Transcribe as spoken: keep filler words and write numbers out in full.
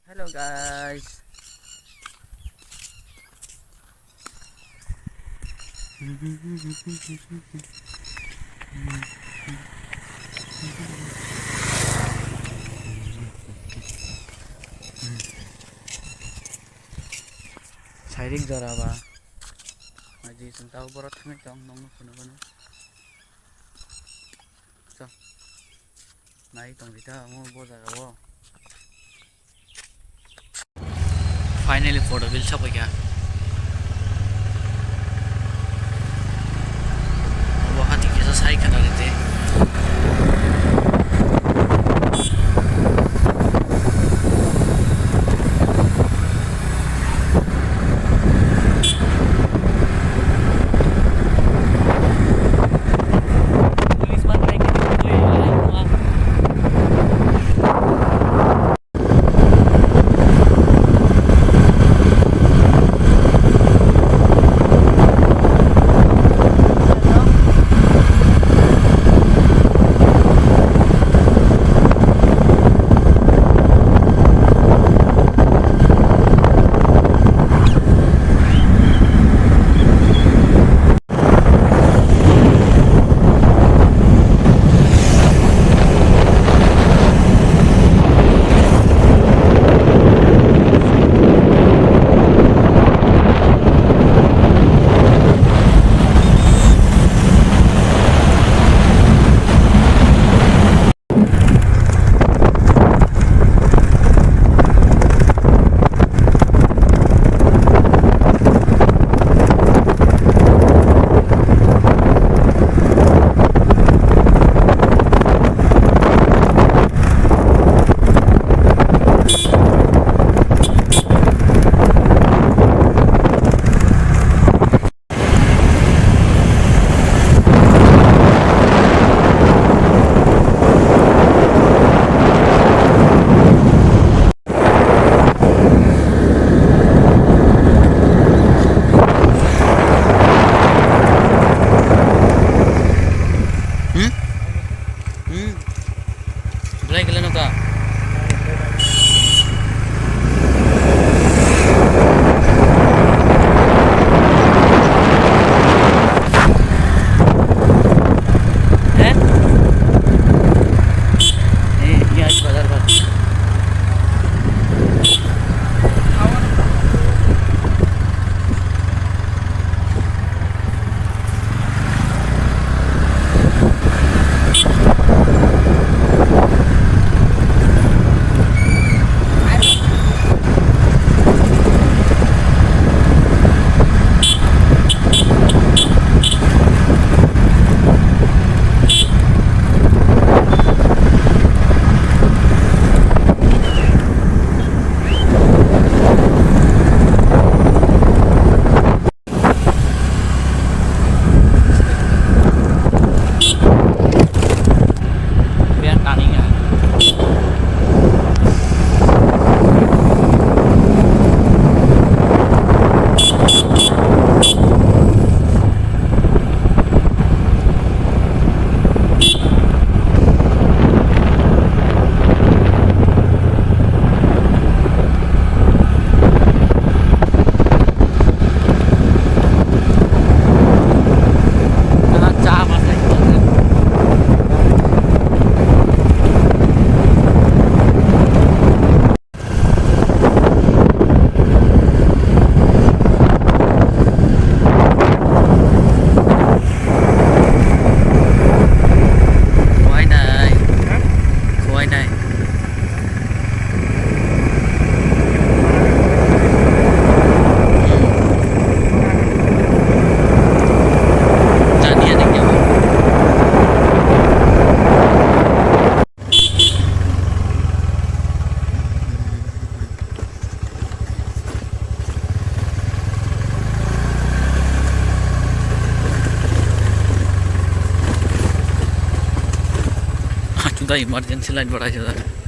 Hello guys. Sairik jora ba. Aji chwng tabuk borok thangwi tong, nokno phunukgwno. Chwng nai tongdi ta omo bo jaga o. Finally photo bil sapaikha. Bo hati kisa sai khana rite. Hmm? Hmm. Belai kele no ka. Eh? Eh, ini aja bazar, Bang. Kuainai. Kuainai. Tania ni kya? Chuda emergency light bara chuda.